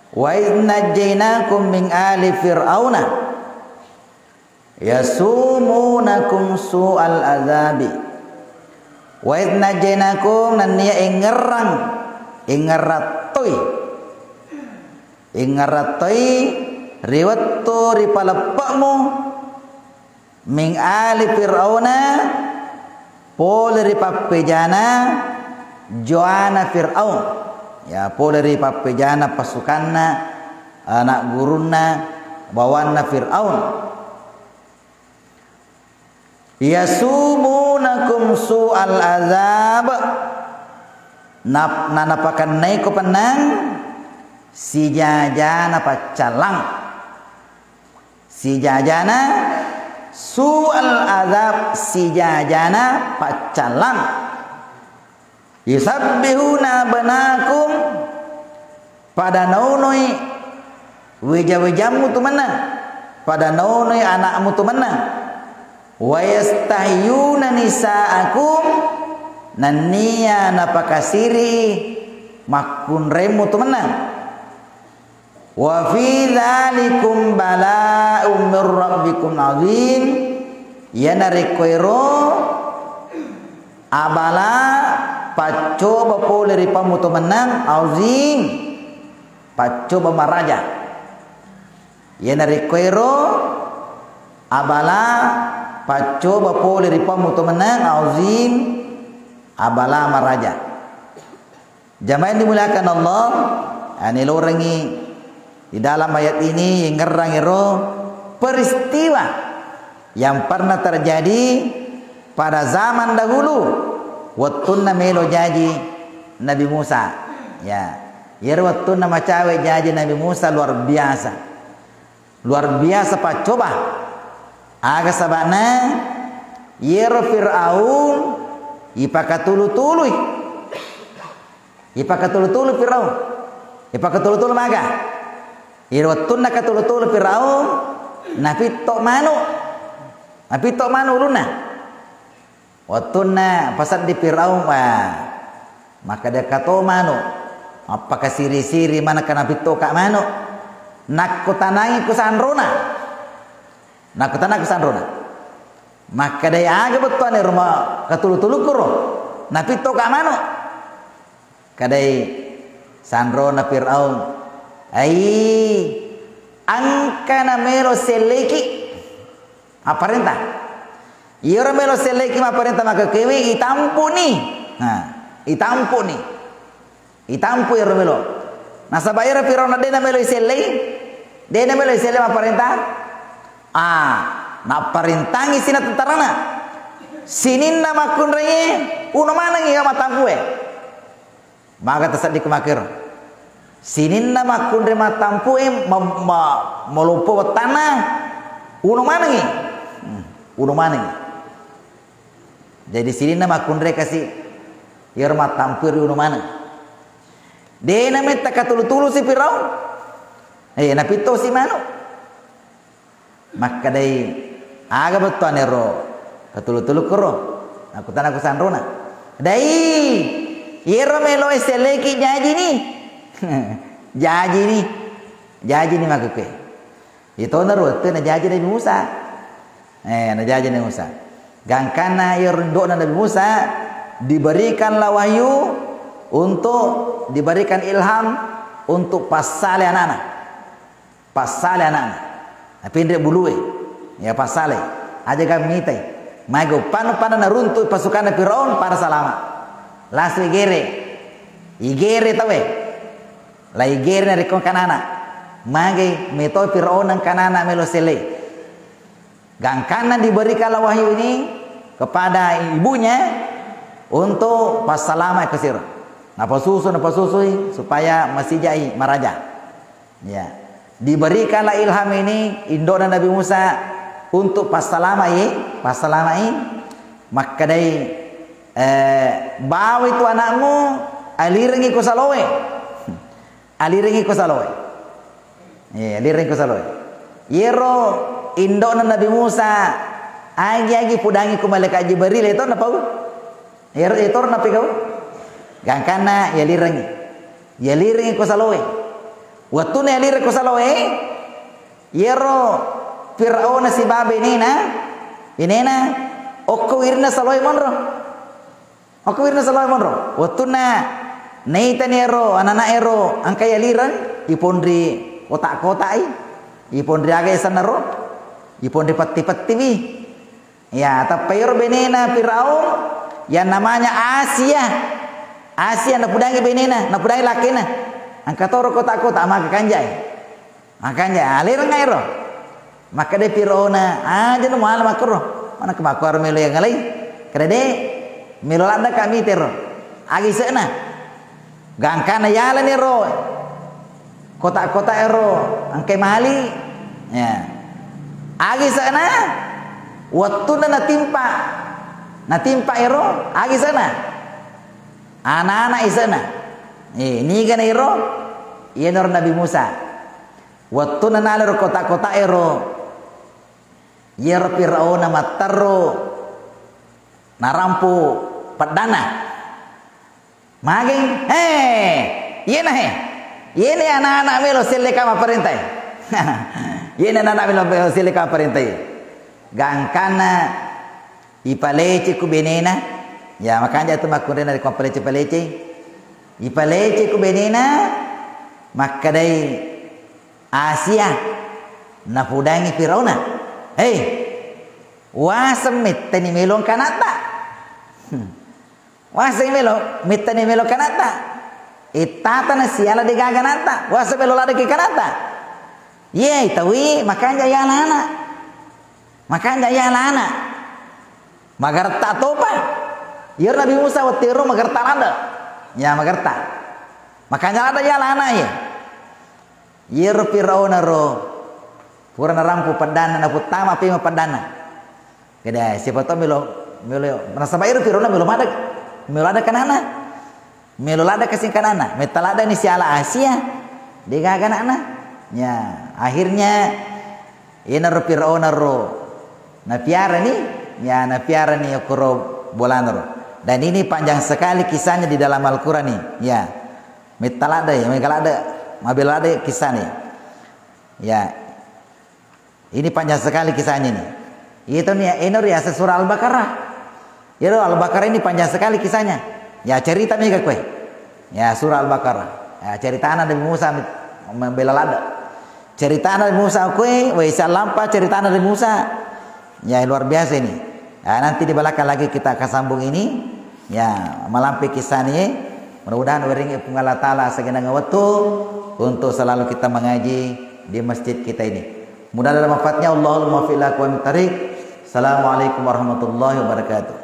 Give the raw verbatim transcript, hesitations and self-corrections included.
Wa idz najjainakum min ali fir'auna yasumunakum su'al azabi. Wa idz najjainakum, nenniya engngerrang, engngerrattoi, engngerrattoi ri wettu ripaleppe'mu min ali fir'auna, pole ri pappejana joana Fir'aun. Ya, pole ri pappejana pasukanna, anak gurunna, bawanna Fir'aun. Yasumunakum su'al azab. Nap-, nanapakennaiko pennang sijajana paccallang. Sijajana su'al azab, sijajana paccallang. Yusabbihuna abnakum, pada naunoi wija-wijammu tu mennang, pada naunoi anakmu tu mennang. Wa yastahyuna nisaakum, nenniya napakasiri makkunremmu tu mennang. Wa fi dzalikum bala'un mir rabbikum azim. Iyanarekko ero abala paccoba pole ri pammu to mennang, azim, paccoba maraja. Iyanarekko ero abala paccoba pole ri pammu to mennang, azim, abala maraja. Jamaah yang dimuliakan Allah, ah, nilorengi di dalam ayat ini yengngerrang ero peristiwa yang pernah terjadi pada zaman dahulu, wettunna melo jaji Nabi Musa. Ya, iyaro wettunna macawe jaji Nabi Musa luar biasa. Luar biasa paccoba. Aga saba'na, iyaro Fir'aun ipakatulu-tului. Ipakatulu-tulu Fir'aun. Ipakatulu-tulu maga. Iyaro wettunna katulu-tulu Fir'aun, napitto manu. Napitto manu ulunna. Wettunna pasedding Firaun, wah, makkeda kato manu, mappakasiri-siri maneng kana pittoka manu. Nakkutanangi ku sanrona. Nakkutanangi ku sanrona. Makkedai aga bettuanna ero ma-, katulu-tulukku ro. Napittoka manu. Kadai sanrona Firaun, "Ai, engkana melo selleiki." Mapparenta. Iyaro melo selleiki mapparenta makkekewe, itampu'ni. Nah, itampu'ni. Itampu iyaro melo. Nasaba iyaro Firaun de namelo isellei, de namelo isellei mapparenta. Ah, napparentangi sininna tentarana. Sininna makkunraie, uno manengi iya mattampue. Maga tasedding ku makkero. Sininna makkunrai mattampue ma-, ma-, maloppo wettanna, uno manengi. Hmm, uno manengi. Jadi sininna makkunrai kasi iyaro mattampue ri uno maneng. De nametta katulu-tulusi Firaun. Eh, napittosi manu. Makkedai, "Aga bettuanna ero katulu-tulukku ro?" Nakkutana ku sanrona. "Dai, iyaro meloe selleiki jajini." Jajini. Jajini makkukue. Itonaro wettu najaji Nabi Musa. Eh, najaji Nabi Musa. Gangkanna iyaro indo'na Nabi Musa diberikanlah wahyu untuk, diberikan ilham untuk passale ana'na. Passale ana'na. Napinre bulue. Ya, passale. Aja ga mitai. Maega uppanna, uppanna naruntu pasukanna Firaun pada salama. Lasu igere. Igere tauwe. La igere narekko kanana. Magai meto Firaun kanana melo sellei. Gangkanna diberikanlah wahyu ini kepada ibunya untuk passalama kusiro. Napasusu, napasusui supaya masijai maraja. Ya. Diberikanlah ilham ini indo'na Nabi Musa untuk passalamai, passalamai, makkedai, eh, "Bawai tu anakmu, alirengi ko saloe." Alirengi ko saloe. Eh, alirengi ko saloe. Yero indo'na Nabi Musa, agi-agi pudangi ko malaikat Jibril, itu napau? Iyaro, iyatoro napigau. Gangkanna yalirengngi. Yalirengngi ko saloe. Wettunna yalireng ko saloe, yero Firauna sibawa benena, benena, okko wirinna saloe monro. Okko wirinna saloe monro. Wettunna naitani ero anana ero engka yalireng, iponri kotak-kotai, iponri aga yasenna ro, iponri petti-pettiwi. Ya, tappa ero benena Firaun yang namanya Asia. Asia napudangi benena, napudangi lakena. Engka toro kotak-kotak, maka kanjai. Makanja alereng ero. Makkeda Firauna, "Aja nu muala makkoro. Mana ke makkoro melo yang ngalai? Kede de, melo ladde kami tero. Agi se'na." Gangkana yalani ro. Kotak-kotak ero engkai mali. Ya. Agi se'na, wettunna natimpa. Natimpa ero, agi se'na. Anak-anak isena. Eh, nigana ero? Iyanaro Nabi Musa. Wettunna nalero kotak-kotak ero, iyaro Firauna matterru narampu peddana. Mageng, "He, iyena he. Iyena anak-anak melo selleka mapparentai." Iyena anak-anak melo selleka mapparentai. Gangkanna ipalece ku benena. Ya, makanja tu makkunrena rekko mapalece-palece. Ipalece ku benena, makkedai Asia, napudangi Firauna, "Hei, waseng mettani melo engka anatta. Hmm. Waseng melo, mettani melo engka anatta. Ittatana siala degaga anatta. Waseng melo ladeki engka anatta." Ye, tawi makanja yala ana. Makanja yala ana. Magaretta topa. Iyaro Nabi Musa wettu ero magaretta ladde. Ya, magaretta. Makanja ladde yala ana ye. Iyaro Firauna ro pura narampu peddanna, naputtama pema peddanna. Keda siapa tau melo, melo, nasaba ero Firauna melo madde, melo ladde kanana. Melo ladde kasi kanana, metta laddeni siala Asia, degaga anakna. Ya, akhirnya iyanaro Firauna ro napiarani, ya, napiarani okoro bolanaro. Dan ini panjang sekali kisahnya di dalam Al-Quran nih. Ya. Metta ladde, mega ladde, mabela ladde kisahnya. Ya. Ini panjang sekali kisahnya ini. Itu nih, eno riaseng surah Al-Baqarah. Iyaro Al-Baqarah ini panjang sekali kisahnya. Ya, cerita mega kue. Ya, surah Al-Baqarah. Ya, ceritana Nabi Musa mabela ladde. Ceritana Nabi Musa kue, wei, sallampa ceritana Nabi Musa. Ya, luar biasa ini. Ya, nanti di belakang lagi kita akan sambung ini. Ya, malampe kisahnya. Mudah-mudahan weringi Puang Allah Ta'ala sagenang wettu untuk selalu kita mengaji di masjid kita ini. Mudah-mudahan ada manfaatnya. Allahumma fi'la kuan tarik. Assalamualaikum warahmatullahi wabarakatuh.